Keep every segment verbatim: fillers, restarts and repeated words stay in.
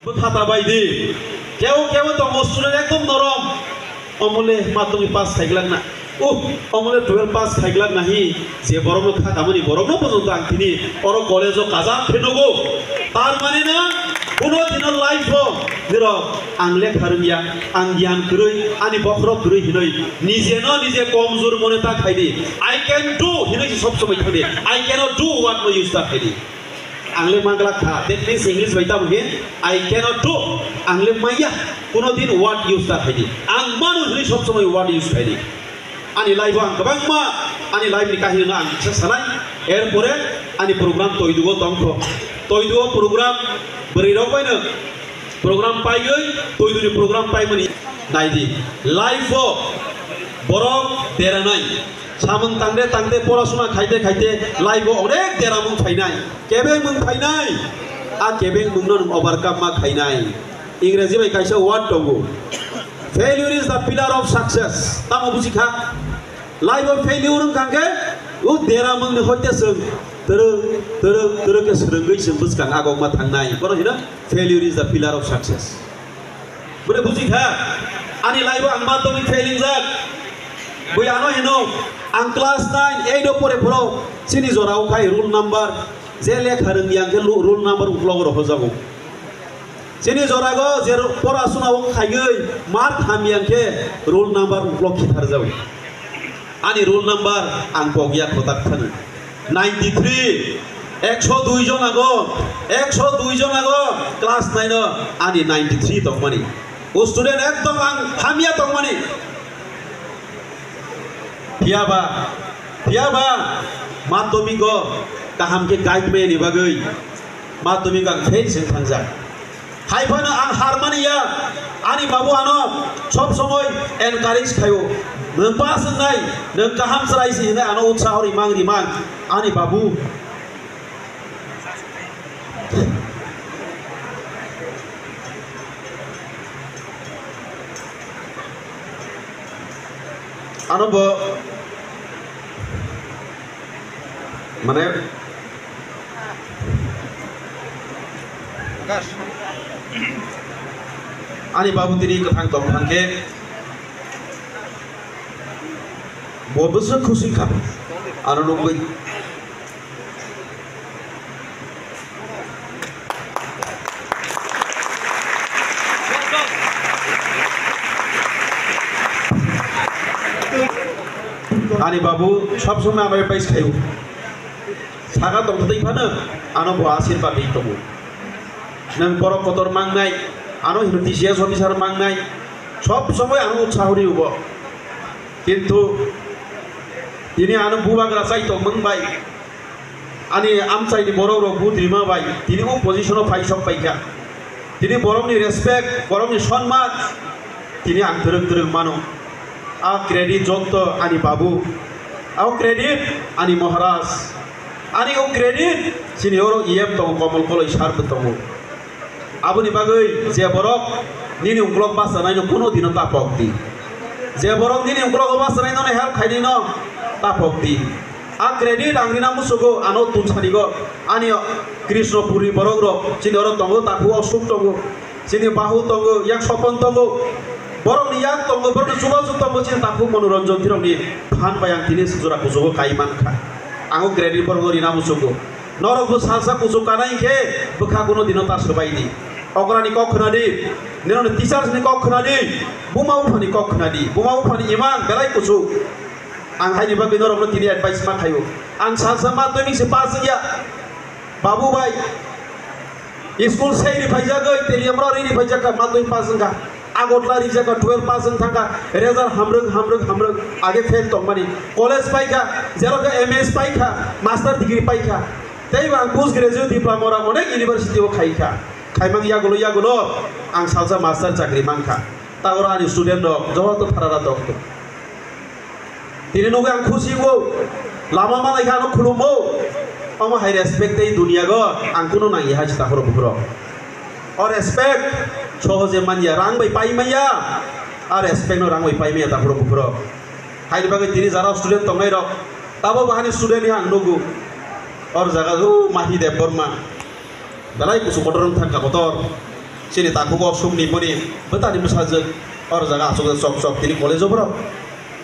Bwkha ta bai di. Kebo kebo tongo student ekdom norom. Omole madhyamik pass khaiglak na. Uh, omole twelve pass khaiglak nahi. Je borokno kha kamani borokno pojong ang tini oro college o kajak khe nugo. Tar mane na kuno dino life o nirok ang lekha rwngya, ang giyan kwrwi, ani bokhorok kwrwi hinwi nije no nije komjor mone ta khai di. I can do hinwi sob somoi thang di. I cannot do what no use ta khai di. Ang le mangla kha, that means English bai tamo khe, "I cannot do." Ang le maya, kuno din what use ta khai di. Ang manu hwnwi sob somoi what use khai di. Ani life o ang kwbangma, ani life ni kahini no ang kisa sanai. Er pore ani program Toidugo tongkho. Toidugo program bwrwi rok bai no program paiwi, Toidu ni program paimani nai di. Life o borok deranai. Samung tangde tangde, porasuna khaide khaide, life o onek deramung phainai. Kebeng mung phainai. A kebeng mung no nwng overcome ma khainai. Ingreji bai kaisa word tongo. Failure is the pillar of success. Tamo buji kha? Life o failure wng kha khe, o deramung ni hoite chwng twrwk, twrwk, twrwk khe swrwngwi chwng bwskang agok ma thangnai. Bono hino failure is the pillar of success. Bwrwi buji kha, ani life o ang madhyamik fail wngjak. Bui ano hino, ang class nine, eight o pore phoro chini jora o khai roll number, je lekha rwngya hwnkhe lu-, roll number uklogo rohorjago. Chini jorago je ro-, porasuna o khaigwi mark hamya hwnkhe roll number uklok khitharjago. Ani roll number ang pokya khotak thani. Ninety three, ekso dui jon ago, ekso dui jon ago, class nine o ani ninety three tongmani. O student ekdom ang hamya tongmani. Phiyaba, phiyaba, madhyamik o kaham khe guide maya ni bagwi madhyamik ang fail se thangjak. Hai phano ang har mani ya, ani babu ano sob somoi encourage khaio. Nwng pass wngnai, nwng kaham chwrai si hwnwi ano utsaho rimang rimang ani babu. Ano bo mane ani babu tini kwthang tong thang khe bo bwswk khusi kha ano nugwi. Ani babu sob somoi amai pais khayo. Saka tongthai phano ano bo asirba ri tongo. Nwng borok kotor mangnai, ano hino T C S officer mangnai, sob somoi ano utsaho rio bo. Kintu tini ano bubagra chai tongmung bai, ani amchaini borok rok vote rima bai tini o position o phai sok paikha. Tini borokni respect, borokni sonman tini ang twrwk twrwk mano. A credit jotto ani babu, a credit ani Maharaj, ani o credit chini oro E M tongo, Komol Koloi sir bo tongo. Aboni bagwi je borok nini uklok bachanaino kuno dino ta pok di. Je borok nini uklogo bachanaino help khainaino ta pok di. A credit ang rina musugo, ano tumsanigo, ani Krishnopurni borok rok chini oro tongo, takhuk Ashok tongo, chini Bahu tongo, yak Sopon tongo, borokni yak tongo, borokni chubachu tongo, chini takhuk Manoranjan Tirokni phan bai ang tini jora kuchugo kai mankha. Ang o credit borokno rina musugo. Norok bo salsa kuchuk kanai khe bwkha kuno dino ta swbai di. Okrani kok khna di, nini teachers ni kok khna di, buma buphani kok khna di. Buma buphani imang belai kuchuk. Ang haini bagwi norokno tini advice ma khaio. Ang salsa madhyamik se pass wngya. Babu bai, school sei ri phaijagwi, Teliamura ri ri phaijak kha, madhyamik pass wngkha. Agartala rijak kha, twelve pass wng thangkha, result hamrwk, hamrwk, hamrwk, age fail tongmani. College paikha, jero khe M S paikha, master degree paikha. Tei bo ang post graduate diploma rok onek university o khaikha. Khaimang yagulo, yagulo ang salsa master chakri mankha. Tagoro ani student rok joto pharara tongtong. Tini nugwi ang khusi wngo, lama malai khe ano khulumo. Omo hai respect tei duniyago ang kunu nangya hai se takhurok bukhurok. O respect sohoje manya, rang bai pai manya. A respect no rang bai pai manya takhurok bukhurok. Haini bagwi tini jara student tongnai rok, tabo bahani student ya ang nugo. Or jaga o Mahi Debbarma. Belai kusu kotor wng thangkha kotor. Chini takhuk o sumni boni bwtani bwsajwk oro jaga achukjak chok chok tini college o borok.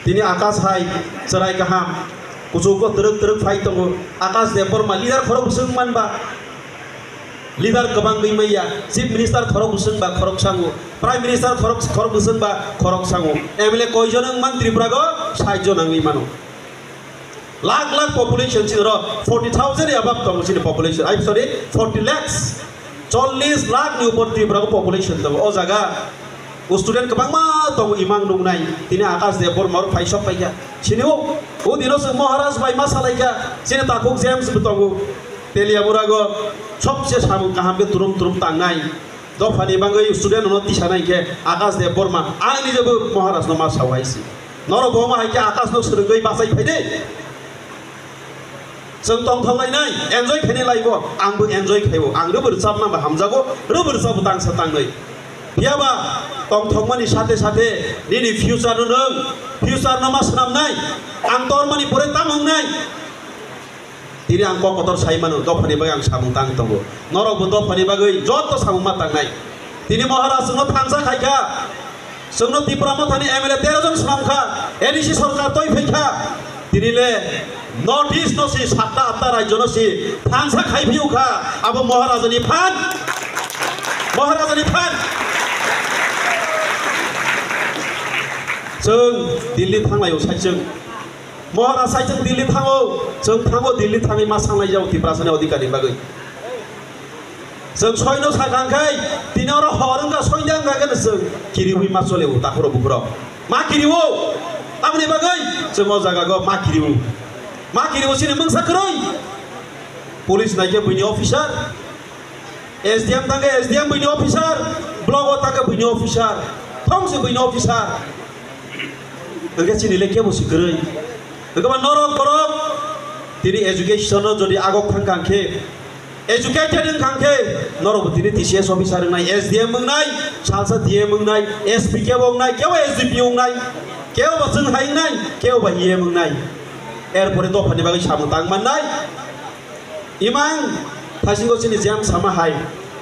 Tini Akash hai chwrai kaham kuchugo twrwk twrwk phai tongo. Akash Debbarma leader khorok bwswk wngman ba? Leader kwbang wngwi manya. Chief Minister khorok bwswk ba khorok sango. Prime Minister khorok khorok bwswk ba khorok sango. M L A koijon wngman Tripura go? Sait jon wngwi mano. Lakh lakh population chini ro, forty thousand above tongo chini population. I'm sorry, forty lakhs. Chollish lakh ni upor Tripura o population tongo. O jaga o student kwbangma tongo, imang nungnai. Tini Akash Debbarma oro phai sok paikha. Chini o, o dino se Maharaj bai ma salaikha. Chini takhuk James bo tongo. Teliamura go sobse samung kaham khe turum turum tangnai. Dophani bagwi student no tisa nai khe Akash Debbarma, ang nijebo Maharaj no ma sao hai si. Norok bo ma hai khe Akash no swrwngwi bachai phai de. Chwng tongthok lai nai, enjoy khainai lai bo, ang bo enjoy khai bo, ang rwbwrwchap nang ba hamjago, rwbwrwchap bo tangsa tangnai. Phiya ba tongthokmani sathe sathe nini future no nwng, future no ma swnam nai, ang tormani pore tamo wng nai. Tini ang kok kotor sai mano, dophani bagwi ang samung tang tongo. Norok bo dophani bagwi joto samung ma tangnai. Tini Maharaj chwngno thansa khai kha. Chwngno Tipra Mothani M L A tero jon swnam kha. A D C sarkar toi phai kha. Tini le North East no si satta atta rajyo no si thansa khai phiu kha. Abo Maharajani phan. Maharajani phan. Chwng Delhi thanglai o sai chwng. Maharaj hai chwng Delhi thango, chwng thango Delhi thangwi ma sanglai jago Tiprasani odhikar ni bagwi. Chwng soino sakang khai, tini oro hor wngkha, soino wngkha khe chwng kiriwi ma chole o takhuro bukhuro. Ma kiriwo, tamni bagwi chwng o jaga go ma kiriwo. Ma kiriwo chini mungsa kwrwi. Police naikhe buini officer. S D M thangkhe S D M buini officer, block o thangkhe buini officer, thongsi buini officer. Hwnkhe chini le kebo si kwrwi. Hwnkhe ba norok borok tini education o jodi agok thang kha khe, educated wng kha khe, norok bo tini T C S officer wngnai, S D M wngnai, salsa D M wngnai, S P kebo wngnai, kebo S D P O wngnai, kebo ba chwng hai wngnai, kebo ba E M wngnai. Erpore dophani bagwi samung tang mannai. Imang, thaisingo chini jam sama hai.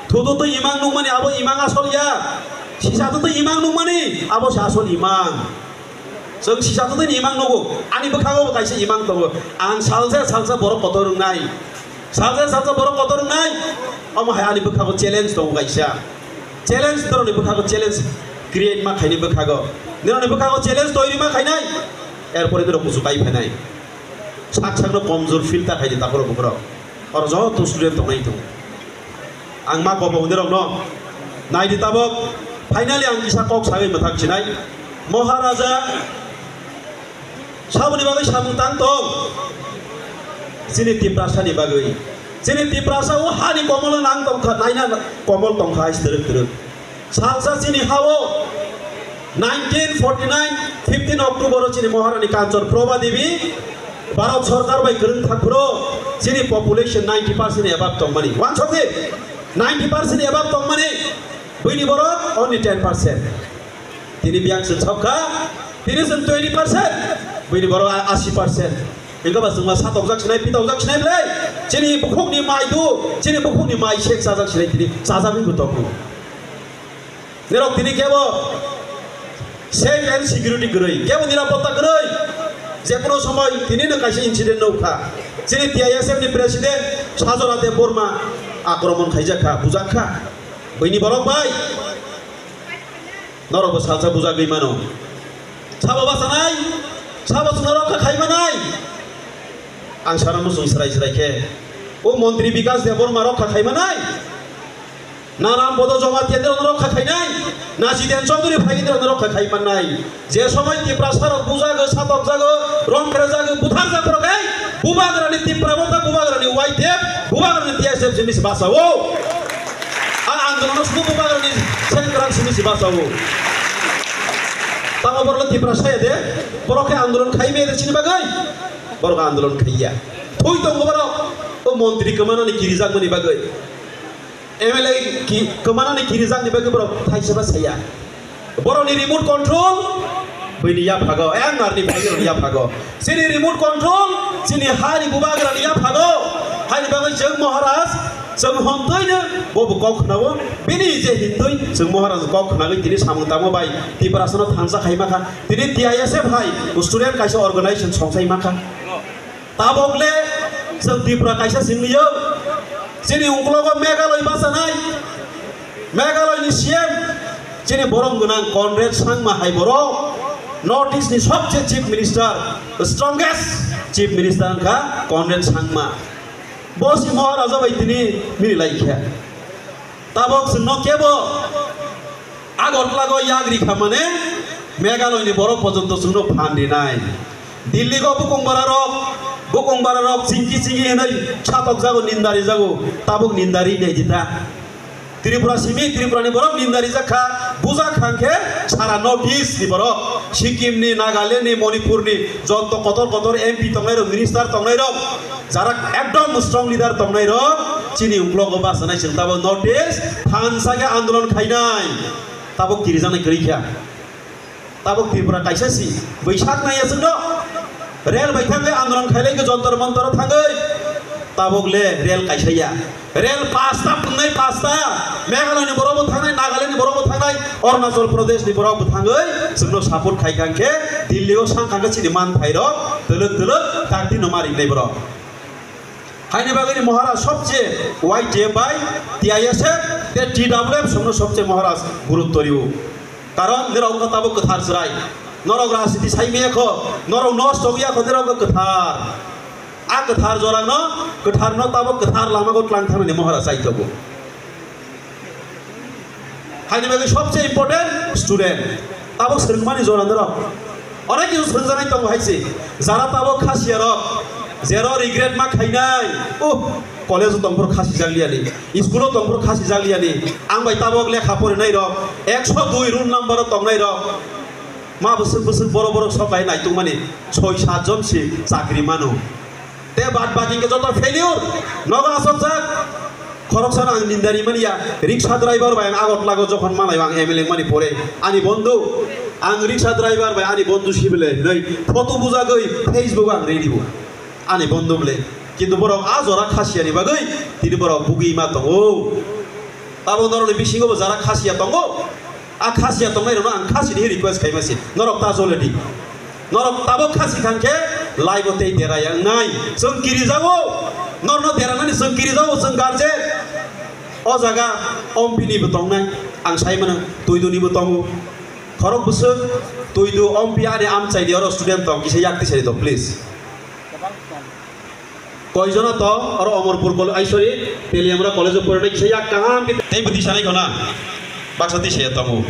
Thudu twi imang nukmani abo imang asol ya. Sisa twi imang nukmani abo se asol imang. Chwng sisa twi imang nugo. Ani bwkhango bo kaisa imang tongo. Ang salsa salsa borok kotor wngnai. Salsa salsa borok kotor wngnai. Omo hai ani bwkhango challenge tongo kaisa. Challenge norokni bwkhango challenge create ma khaini bwkhango. Norokni bwkhango challenge toiri ma khainai. Erpore norok kuchuk kai phainai. Sak sakno komjor feel ta khaidi takhurok bukhurok. Oro joto student tongnai tongo. Ang ma kobo undi rokno naidi tabok. Finally ang kisa kok sagwi mwthak sinai. Maharaja saboni bagwi samung tang tong. Chini Tiprasani bagwi. Chini Tiprasa o hani komolo nang tongkha, naina komol tongkha hai twrwk twrwk. Salsa chini hao nineteen forty nine fifteen October o chini Maharani Kanchan Prabha Devi Bharat Sarkar bai kwrwng thangphuru chini population ninety percent above tongmani. Wansok di, ninety percent above tongmani. Buini borok only ten percent. Tini biyang chwng sokha, tini chwng twenty percent. Buini borok a-, asi percent. Hingke ba chwngma satokjak sinai, pitokjak sinai ble. Chini bukhukni mai du, chini bukhukni mai sek chajak sinai tini chajagwi bo tongo. Nirok tini kebo safe and security kwrwi, kebo nirapotta kwrwi. Jekono somoi tini no kaisa incident nukha. Chini T I S F ni president Sajora Debbarma akromon khaijakha, bujakha. Buini borok bai. Norok bo salsa bujagwi mano. Sabo bachanai, sabo chwngno rokha khai manai. Ang sana muchung srai srai khe. O montri Bikas Debbarma rokha khai manai. Na Ram Bodo Jamatia nirokno rokha khainai. Na Jiten Chaudhuri phai nirokno rokha khai manai. Je somoi Tiprasa rok bujago, satokjago, rong kherejago, butharjago rok hai. Bubagrani Tipra Motha, Bubagrani Y T F, Bubagrani T S F simi se basa o. A andolon sudu Bubagrani sengkrak simi se basa o. Tamo borok Tiprasa ya de, borok khe andolon khai me de chini bagai. Borok andolon khaiya. Thui tongo borok. O montri kwmanani kirijak mani bagai. M L A ki kwmanani kirijakni bagwi borok thaisaba saya. Borokni remote control buini yaphago, M R ni phairokni yaphago. Chini remote control chini hani bubagrani yaphago. Haini bagwi chwng Maharaj Chwng hwn twi no bo bo kok khwnao, bini je hwn twi chwng Maharaj kok khwnagwi tini samung tangma bai Tiprasano thansa khaima kha. Tini T I S F hai student kaisa organization songsaima kha. Tabok le chwng Tripura kaisa simi o, chini uklogo Meghalaya bachanai, Meghalaya ni C M, chini borom gwnang Conrad Sangma hai borok, North East ni sobse chief minister, strongest chief minister wngkha Conrad Sangma. Bo si Maharaja bai tini mili lai kha. Tabok chwngno kebo Agartala go yagri kha mane Meghalaya ni borok pojonto chwngno phan rinai. Delhi go bukung bara rok, bukung bara rok chingki chingi hinwi satok jago, nindari jago, tabok nindari nai jita. Tripura simi, Tripura ni borok nindari jakha, buja khang khe sara North East ni borok, Sikkim ni, Nagaland ni, Manipur ni, joto kotor kotor M P tongnai rok, minister tongnai rok, jara ekdom strong leader tongnai rok, chini uklogo bachanai chwng tabok North East, thansa khe andolon khainai, tabok kirijaknai kwrwi kha. Tabok Tripura kaisa si, bwsak nai aswk no. Rel bai thangwi andolon khailai khe Jantar Mantar o thangwi. Tabok le rel kaisa ya. Rel pasta pwngnai pasta. Meghalaya ni borok bo thangnai, Nagaland ni borok bo thangnai, Arunachal Pradesh ni borok bo thangwi. Chwngno support khai kha khe Delhi o sang kha khe chini man phai rok. Twlwk twlwk tak dino ma ringnai borok. Haini bagwi ni Maharaj sobse Y T F bai T I S F te T W F songno sobse Maharaj gurutto rio. Karon norok wngkha tabok kwthar chwrai. Norok rajniti sai maya kho, norok nosto wngya kho, norok wngkha kwthar. A kwthar jorano, kwtharno tabok kwthar lamago tlang thangnani Maharaj chai tongo. Haini bagwi sobse important student. Tabok swrwngmani jora norok. Onek kisu swrwngjaknai tongo hai se. Jara tabok khasiya rok. Jero regret ma khainai. Uh, college o tongphuru khasi jak liya ni. School o tongphuru khasi jak liya ni. Ang bai tabok lekha porinai rok. Ekso dui roll number o tongnai rok. Ma bwswk bwswk borok borok sok bai naitung mani. Soi sat jon si chakri mano. Te bad baki hwnkhe joto failure. Nogo asokjak. Khoroksano ang nindari manya. Riksha driver bai ang Agartala go jokhon malai o ang M L A mani pore. Ani bondhu. Ang riksha driver bai ani bondhu sibile hinwi photo bujagwi Facebook o ang ready bo. Ani bondhu bole. Kintu borok a jora khasiyani bagwi tini borok bugwi ma tongo. Tabok norokni bisingo bo jara khasiya tongo. A khasiya tongnai rokno ang khasini request khaima se. Norok ta jole di. Norok tabok khasi khan khe live o tei dera yang nai. Chwng kiri jago. Norno dera nani chwng kiri jago chwng guardian. O jaga ompini bo tongnai. Ang sai mano tuiduni bo tongo. Khorok bwswk tuidu ompi ani amchai di oro student tong kisa yak tisari tong please. Koijono to oro Omorpur kol-, ai, sorry, Teliamura college o porinai kisa yak kaham khe tei bwtwi sanai khona baksa twi saya tongo.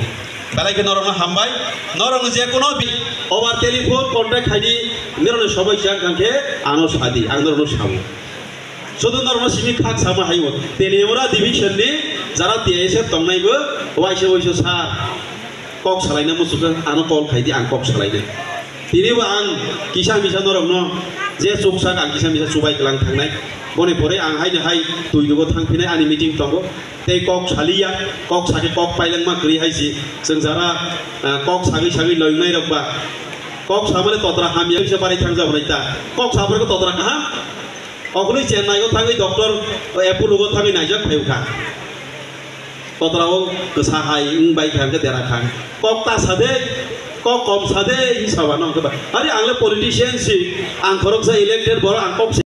Belai khe norokno hambai, norokno je kono bi-, over telephone contact khaidi, norokno sobai siya khan khe ano sadi, ang norokno sao. Sudu norokno simi khak sama hayo, Teliamura division ni jara T I S F tongnai bo waisa waisa sir. Kok salaina muchukha, ano call khaidi, ang kok salainai. Tini bo ang kisa misa norokno je chuksak, ang kisa misa chubai kwlang thangnai. Boni pore ang haino hai tuidugo thangphinai, ani meeting tongo. Tei kok saliya, kok sakhe kok pailangma kwrwi hai si. Chwng jara, ah, kok sagwi sagwi loinai rok ba. Kok samani totra hamya bisa barai thangjak hwnwi ta. Kok sabrwkhe totra kaham. Okhorni Chennai o thangwi doctor, o Apollo o thangwi naijak phai wngkha. Kotorao kwsa hai wng bai kha hwnkhe dera kha. Kok ta sa de, kok kom sa de, hi saba no hwnkhe ba. Ari ang le politician si, ang khoroksa elected borok, ang kok se